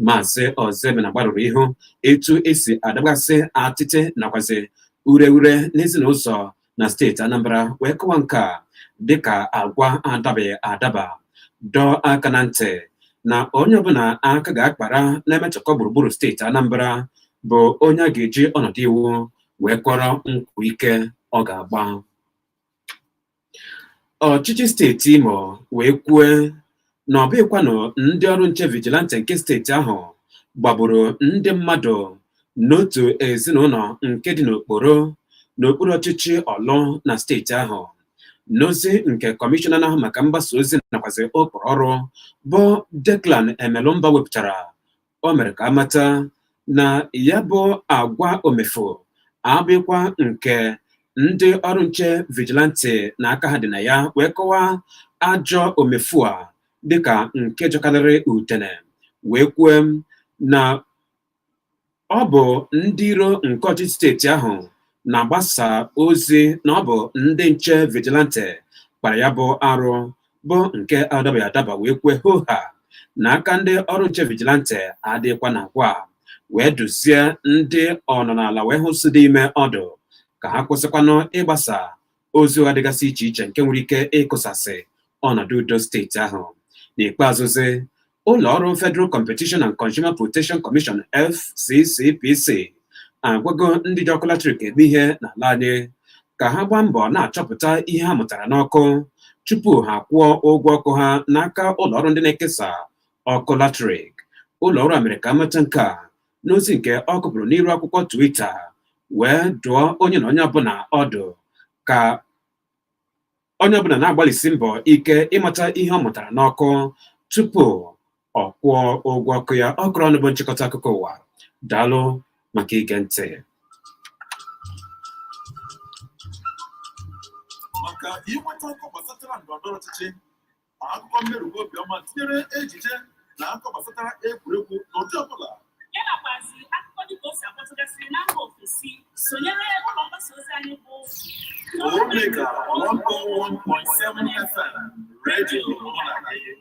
Maazị Ọzọemena gbarụrụ ihu etu esi adabagasị atịtị nakwazi ure ure n'ezinụzọ na steeti Anambra, wee kọwa nke a dịka agwa adabaghị adaba, dọọ aka na ntị na onye ọbụla aka ga-akpara na-emetọkọ gburugburu steeti Anambra bụ onye a ga-eji ọnọdụ iwu wee kọrọ nkwụ ike ọ ga-agba. Ọchịchị steeti Imo wee kwue na ọ bụghịkwanụ ndị ọrụ nche vigilante nke steeti ahụ gbagburu ndị mmadụ n'otu ezinụlọ nke dị n'Okporo n'okpuru ọchịchị Ọlụ na steeti ahụ. N'ozi nke kọmishọna na-ahụ maka mgbasa ozi nakwazi ụkpụrụ ọrụ bụ Declan Emelumba wepụtara, o mere ka amata na ya bụ agwa omefo abụghịkwa nke ndị ọrụ nche vigilante na aka ha dị na ya, wee kọwaa ajọ omefu a dịka nke jọkarịrị utene, wee kwue na ọ bụ ndị iro nke ọchịchị steeti ahụ na-agbasa ozi na ọ bụ ndị nche vigilante kpara ya bụ arụ bụ nke adabaghị adaba, wee kwue hoha na aka ndị ọrụ nche vigilante adịghịkwa na agwa, wee duzie ndị ọnọnala wee hụ dị ime ọdụ ka ha kwụsịkwanụ ịgbasa ozi ụgha dịgasị iche iche nke nwere ike ịkụsasị ọnọdụ udo steeti ahụ. N'ikpeazụzi, ụlọ ọrụ Federal Competition and Consumer Protection Commission, FCCPC, agwago ndị ji ọkụ latrik eme ihe n'ala anyị ka ha gbaa mbọ na-achọpụta ihe ha mụtara n'ọkụ tupu ha kwụọ ụgwọ ọkụ ha n'aka ụlọ ọrụ ndị na-ekesa ọkụ latrik. Ụlọ ọrụ a mere ka amata nke a n'ozi nke ọ kụpụrụ n'iru akwụkwọ Twitter, wee dụọ onye na onye ọbụla ọdụ ka onye ọbụla na-agbalịsi mbọ ike ịmata ihe ọ mụtara n'ọkụ tupu ọ kwụọ ụgwọ ọkụ ya. Ọ kụrụ ọnụ bụ nchịkọta akụkọ ụwa. Daalụ maka ige ntị. Maka inweta akụkọ gbasatara ndọrọndọrọ ọchịchị, akụkọ mmerụgo obiọma, tinyere ejije na akụkọ gbasatara egwuregwu n'ụdị ọbụla, ya nakwazi akụkọ dịka o si akpọtụgasịrị na mba ofesi, sonyere ụlọ mgbasa ozi anyị bụ Omega 101.7 FM, redio mụ na gị.